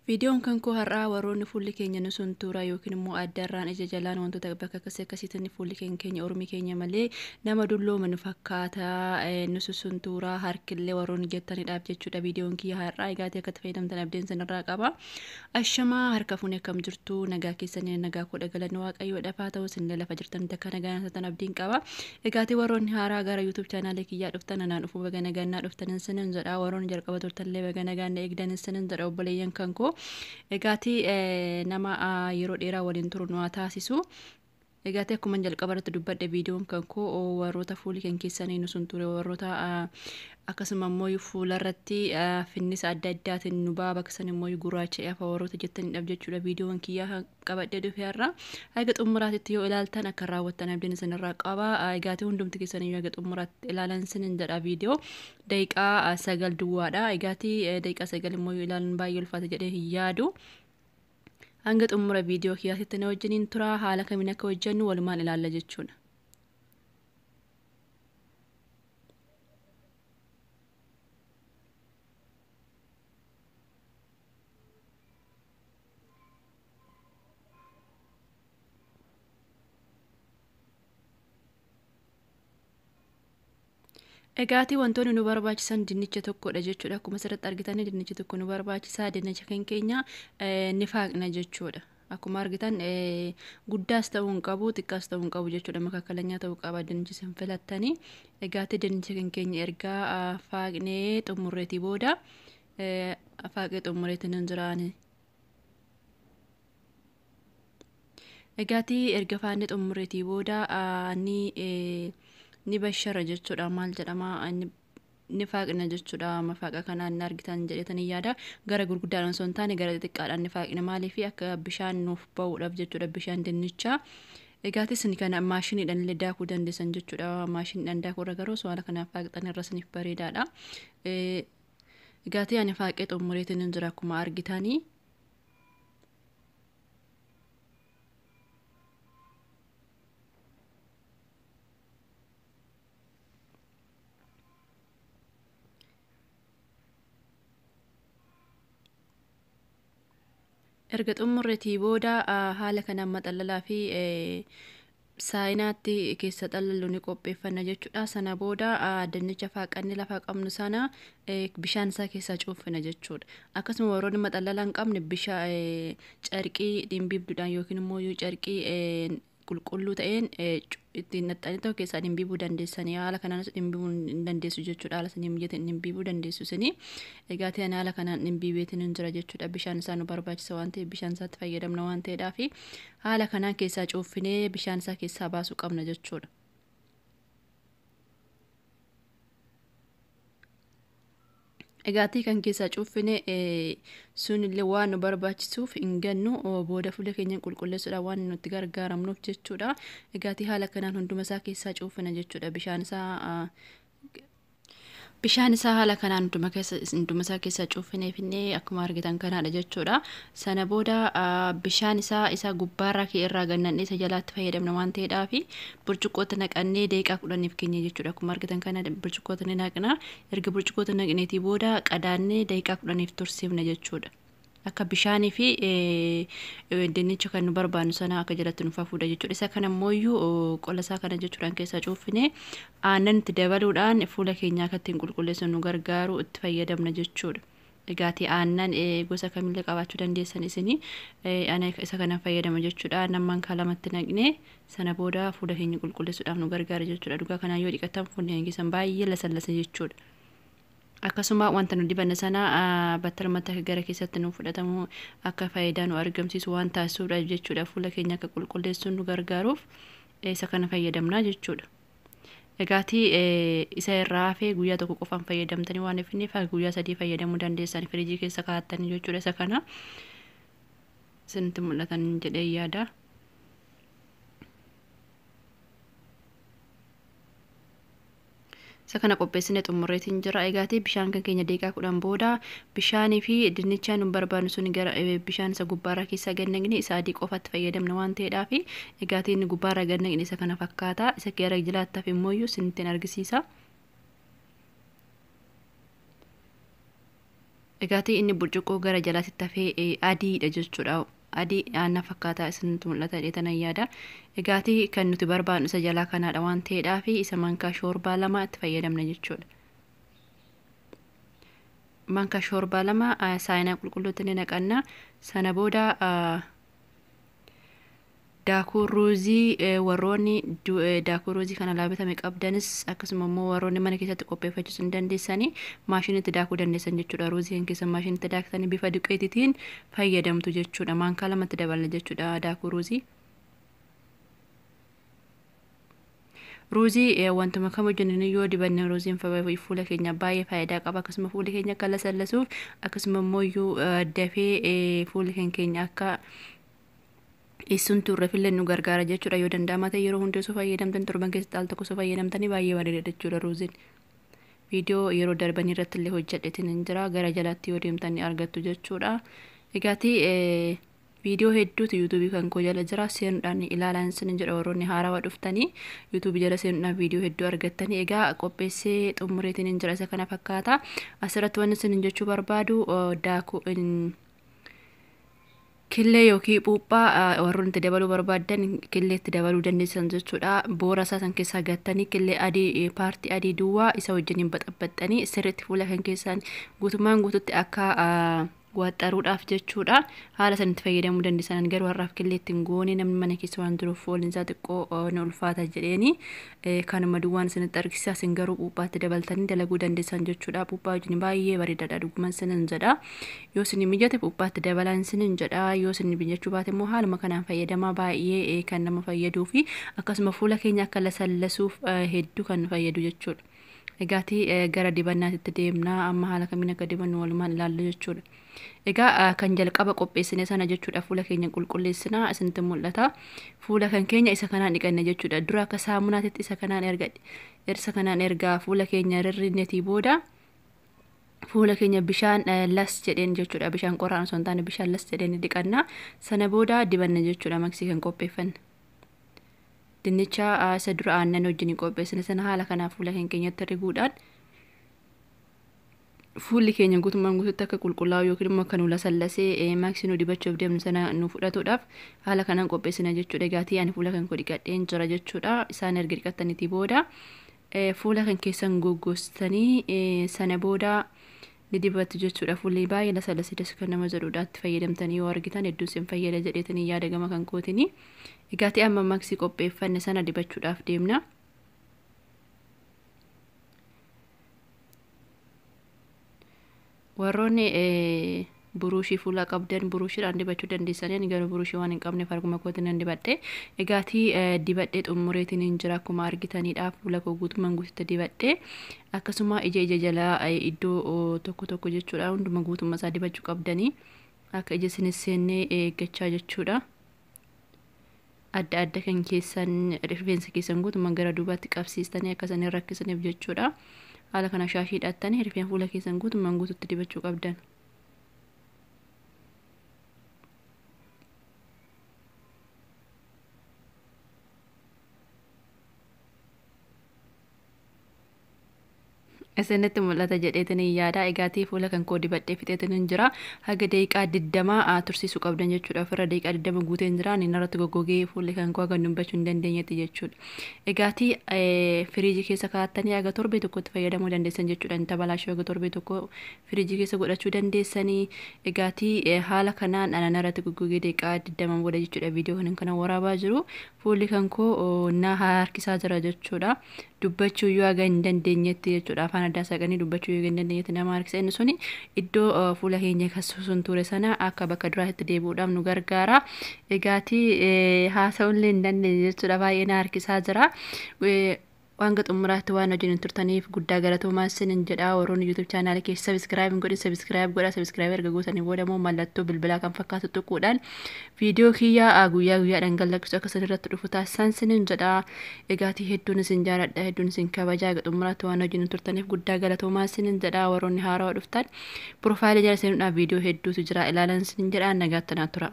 Viidiyoon kan koo har'aa warroonni fuulli keenya nu suntuura yookiin immoo addarraan ija jalaan wantoota bakka akkasii akkasiitiin fuulli keenya ormi keenya malee nama dulloome nu fakkaata nu suntuura harkillee warroonni jettanidhaaf jechuudha. Viidiyoon kiyya har'aa egaatii akka itti fayyadamtan abdeen sanarraa qaba. Ashamaa harka fuunee akkam jirtu, nagaa keessanii? Nagaa koo galanni waaqayyoodhaaf haa ta'u. Isinillee lafa jirtan akka nagaa taatan abdiin qaba. Egaatii warroonni haaraa gara YouTube chaanaalee kiyyaa dhuftan anaan dhufuu, baga nagaa dhuftan isinin jedha. Warroonni jalqaba turtanillee baga nagaan eegdan isinin jedha, obboleeyyan kan koo. Egaatii nama yeroo dheeraa waliin turu nu haa taasisu. Egaatii akkuma jalqaba irratti dubbadhe, viidiyoon kan koo warroota fuulli kan keessanii nu sun ture, warroota akkasuma immoo fuularratti finnisa adda addaatiin nu ba'a, bakka san immoo gurraacha hafa warroota jettanidhaaf jechuudha. Viidiyoon kiyyaa qabadhee dhufe har'a haga xumuraatitti yoo ilaaltan akka raawwattan abdiin isinirraa qaba. Egaatii hundumti keessanii haga xumuraatti ilaalan isinin jedha. Viidiyoo daqiiqaa 9 duwwaadha. Egaatii daqiiqaa 9 immoo ilaaluun baay'ee ulfaata jedhee hin yaadu. Hanga xumura viidiyoo kiyyaatitti na wajjiniin tura, haala kamiin akka hojjennu walumaan ilaalla jechuudha. Egaatii wantoonni nu barbaachisan dinnicha tokkodha jechuudha. Akkuma asirratti argitan dinnicha tokko nu barbaachisa. Dinnicha kan keenya ni faaqna jechuudha. Akkuma argitan guddaas ta'uu hin qabu, xiqqaas ta'uu hin qabu jechuudha. Makakkalanyaa ta'uu qaba dinnichi isin filattanii. Egaatii dinnicha kan keenya ergaa faaqnee xumurreetii booda, faaqee xumurreetiin hin jiraani. Egaatii erga faaqnee xumurreetii booda ni bashara jechuudha. Maal jedhama, ni faaqna jechuudha. Mafaaqa kanaan ni argitan jedhetanii yaada. Gara gurguddaadhaan osoo hin taane gara xixiqqaadhaan ni faaqna. Maaliif? Akka bishaan nuuf ba'uudhaaf jechuudha, bishaan dinnichaa. Egaatii isin kana maashiniidhaan illee daakuu dandeessan jechuudha. Maashiniidhaan daakuu irra garuu haala kanaan faaqxan irra isiniif bareedaadha. Egaatii ani faaqee xumureetiin hin jira akkuma argitanii. Erga xumurreetii booda haala kanaan maxallalaa fi saayinaatti keessa xalallu ni qopheeffanna jechuudha. Sana booda dinnicha faaqannee lafaa qabnu sana bishaan isaa keessaa cuunfina jechuudha. Akkasuma warroonni maxallalaa hin qabne bishaan carqii dhimbiibduudhaan yookiin immoo carqii qulqulluu ta'een ittiin naxxanii ta'u keessaa dhimbiibuu dandeessanii, haala kanaanis dhimbiibuu hin dandeessu jechuudha. Haala isinii mijateen dhimbiibuu dandeessu isinii. Egaa ta'an haala kanaan dhimbiibeetiin hin jira jechuudha. Bishaan isaa nu barbaachisa waan ta'eef, bishaan isaatti fayyadamna waan ta'eedhaaf, haala kanaan keessaa cuuffinee bishaan isaa keessaa baasuu qabna jechuudha. Egaatii kan keessaa cuuffine sunillee waan nu barbaachisuuf hin gannu, booda fuula keenya qulqulleessuudhaan waan nutti gargaaramnuuf jechuudha. Egaatii haala kanaan hunduma isaa keessaa cuuffina jechuudha. Bishaan isaa haala kanaan hunduma isaa keessaa cuuffinee finnee akkuma argitan kanaadha jechuudha. Sana booda bishaan isaa isa gubbaarraa kee irraa gannannee isa jalaatti fayyadamna waan ta'eedhaaf burcuqqootti naqannee daqiiqaa 10f keenya jechuudha. Akkuma argitan kana burcuqqoota ni naqna. Erga burcuqqoota naqneetii booda qadaannee daqiiqaa 10f tursiifna jechuudha. Akka bishaanii fi dinnicha kan nu barbaannu sana akka jalatti nuuf hafuudha jechuudha. Isa kana immoo qola isaa kana jechuudhaan keessaa cuuffine aannan itti dabaluudhaan fuula keenya akka ittiin qulqulleessu nu gargaaru itti fayyadamna jechuudha. Egaatii aannan gosa kamillee qabaachuu dandeessan isinii, ana isa kana fayyadama jechuudha. Aannan mankaa lamatti naqnee sana booda fuula keenya qulqulleessuudhaaf nu gargaara jechuudha. Dhugaa kanaan yoo dhiqatan fuulli keenya keessan baay'ee lasallasa jechuudha. Akkasuma wanta nu dibanne sana battalumatti akka gara keessatti nu fudhatamu, akka faayidaa nu argamsiisu waan taasisuudha jechuudha. Fuula keenya akka qulqulleessuun nu gargaaruuf isa kana fayyadamna jechuudha. Egaatii isa irraa hafee guyyaa tokko qofaan fayyadamtanii waan hafiniif guyyaa 3 fayyadamuu dandeessan firiijii keessa kaa'attanii jechuudha. Isa kana isinitti mul'atan jedhee yaada. Isa kana qopheessine xumurreetiin jira. Egaatii bishaan kan keenya daqiiqaa 10 booda bishaanii fi dinnicha nu barbaannu sun gara bishaan isa gubbaarraa keessaa gad naqne, isa adii qofatti fayyadamna waan ta'eedhaaf, egaatii inni gubbaarraa gad naqne isa kana fakkaata. Isa gara jalaatti hafe immoo isinitti argisiisa. Egaatii inni burcuqqoo gara jalaatti hafee adiidha jechuudha. Adii aannan fakkaataa isinitti mul'ata jedheetan yaada. Egaatii kan nuti barbaadnu isa jalaa kanaadha waan ta'eedhaaf isa mankaa shoorbaa 2 itti fayyadamna jechuudha. Mankaa shoorbaa 2 saayinaa qulqulluutti ni naqanna. Sana booda daakuu ruuzii, warroonni daakuu ruuzii kana laabatame qabdanis akkasuma immoo warroonni mana keessatti qopheeffachuus hin dandeessanii maashinitti daakuu dandeessan jechuudha. Ruuzii kan keessa maashinitti daaktanii bifa duqeetiitiin fayyadamtu jechuudha. Maankaa 2tti dabala jechuudha daakuu ruuzii. Ruuzii wantuma kam hojjennu yoo dibanne ruuziin fuula keenya baay'ee faayidaa qaba. Akkasuma fuulli keenya akka lasallasuuf, akkasuma immoo iyyuu dafee fuulli keenya akka issun turreefillee nu gargaara jechuudha. Yoo danda'ama ta'e yeroo hundi osoo fayyadamtan, torban keessatti al tokko osoo fayyadamtanii baay'ee bareeda jechuudha ruuziin. Viidiyoo yeroo darbanii irratti illee hojjedheetiin hin jira, gara jalaatti yoo deemtan ni argattu jechuudha. Egaatii viidiyoo hedduutu yuutuubii kan koo jala jira, seenuudhaan ilaalaa isin jedha. Warroonni haarawaa dhuftanii yuutuubii jala seenuudhaan viidiyoo hedduu argattanii. Egaa qopheessee xumureetiin hin jira, isa kana fakkaata. Asirratti wanni isin jechuu barbaadu, daakuu killee yookiin puuphaa warroonni itti dabaluu barbaaddan killee itti dabaluu dandeessan jechuudha. Boora isaa san keessaa gattanii killee adii, paartii adii duwwaa isa wajjiniin baxabbaxxanii sirriitti fuula kan keessaan guutummaan guututti akka waxxaruudhaaf jechuudha. Haala san itti fayyadamuu dandeessan. Garuu har'aaf killee ittiin goone, namni mana keessa waan jiruuf fooliin isaa xiqqoo ni ulfaata jedheeni kanuma duwwaan isinitti argisiisa. Isin garuu puuphaatti dabaltanii dalaguu dandeessan jechuudha. Puuphaa wajjin baay'ee bareedaadha, dhuguman isinin jedha. Yoo isin mijate puuphaatti dabalaan isinin jedha. Yoo isin mijachuu baate immoo haaluma kanaan fayyadamaa, baay'ee kan nama fayyaduu fi akkasuma fuula keenya akka lasallasuuf hedduu kan nu fayyadu jechuudha. Egaatii gara dibannaatitti deemnaa, amma haala kamiin akka dibannu walumaan ilaalla jechuudha. Egaa kan jalqaba qopheessine sana jechuudha, fuula keenya qulqulleessinaa, isinitti mul'ata. Fuula kan keenya isa kanaan dhiqanne jechuudha. Dura akka saamunaatitti isa kanaan erga isa kanaan erga fuula keenya rirrinetii booda fuula keenya bishaan las jedheen jechuudha. Bishaan qorraan osoo hin taane bishaan las jedheen dhiqanna. Sana booda dibanna jechuudha maksii kan qopheeffanne. Dinnicha isa dura aannan wajjin qopheessine sana haala kanaan fuula kan keenyatti riguudhaan fuulli keenya guutummaan guututti akka qulqullaa'u yookiin immoo akka nu lasallasee maaksii nu dibachuuf deemnu sana nu fudhatuudhaaf haala kanaan qopheessina jechuudha. Egaatii ani fuula kan koo dhiqadheen jira jechuudha. Isaan erga dhiqattaniitii booda fuula kan keessan goggostanii sana booda ni dibattu jechuudha. Fuulli baay'ee lasallasee kan nama jedhudha. Itti fayyadamtanii yoo argitan hedduun isin fayyada jedheetanii yaada gama kan kootinii. Egaatii amma maaksii qopheeffanne sana dibachuudhaaf deemna. Warroonni buruushii fuulaa qabdan buruushiidhaan dibachuu dandeessanii, ani garuu buruushii waan hin qabneef harkuma kootiin nan dibadhe. Egaatii dibadhee xumureetiin hin jira, akkuma argitanidha. Fuula koo guutummaan guututti dibadhe, akkasuma ija ija jalaa iddoo tokko tokko jechuudha. Hunduma guutummaa isaa dibachuu qabdanii, akka ija isinis seennee eeggachaa jechuudha. Adda adda kan keessan rifeensa keessan guutummaan gara duubaatti qabsiistanii akka isaan hin rakkisaniif jechuudha. Haala kana shaashii hidhattanii rifeensa fuula keessan guutummaan guututti dibachuu qabdan. Isinitti mul'ata jedheetiin yaada. Egaatii fuula kan koo dibadhee fixeetiin hin jira. Haga daqiiqaa 20 tursiisuu qabdan jechuudha. Ofirra daqiiqaa 20 guuteen jira. Inni irratti goggogee fuulli kan koo haga dubbachuu hin dandeenyetti jechuudha. Egaatii firiijii keessa kaa'attanii haga torbee tokkotti fayyadamuu dandeessan jechuudha. Inni tabalaashuu haga torbee tokko firiijii keessa godhachuu dandeessanii. Egaatii haala kanaan anana irratti goggogee daqiiqaa 20 booda jechuudha. Viidiyoo kana waraabaa jiru. Fuulli kan koo na harkisaa jira jechuudha. Dubbachuu yoo haga hin dandeenyetti jechuudha. Afaan addaa saqanii dubbachuu yoo hin dandeenyetti nama harkisa. Inni suni iddoo fuula keenya sun ture sana akka bakka duraatti deebi'uudhaaf nu gargaara. Egaatii haasa'ullee hin dandeenye jechuudha. Baay'ee na harkisaa jira. Waan xumuraatti waan wajjin turtaniif guddaa galatoomaa isiniin jedha. Warroonni YouTube chaanaala keessa sabiskiraayib hin godhin sabiskiraayib godha. Sabiskiraayib erga gootanii booda immoo mallattoo bilbilaa kan fakkaatu tuquudhaan viidiyoo kiyya guyyaa guyyaadhaan gallaqsu akka isin irratti dhufu taasisan isiniin jedha. Egaatii hedduun isin jaaladha, hedduun isin kabajaa. Xumuraatti waan wajjin turtaniif guddaa galatoomaa isiniin jedha. Warroonni haarawaa dhuftan piroofaayilii jala seenuudhaan viidiyoo hedduutu jira, ilaalan isiniin jedha. Nagaatti naa tura.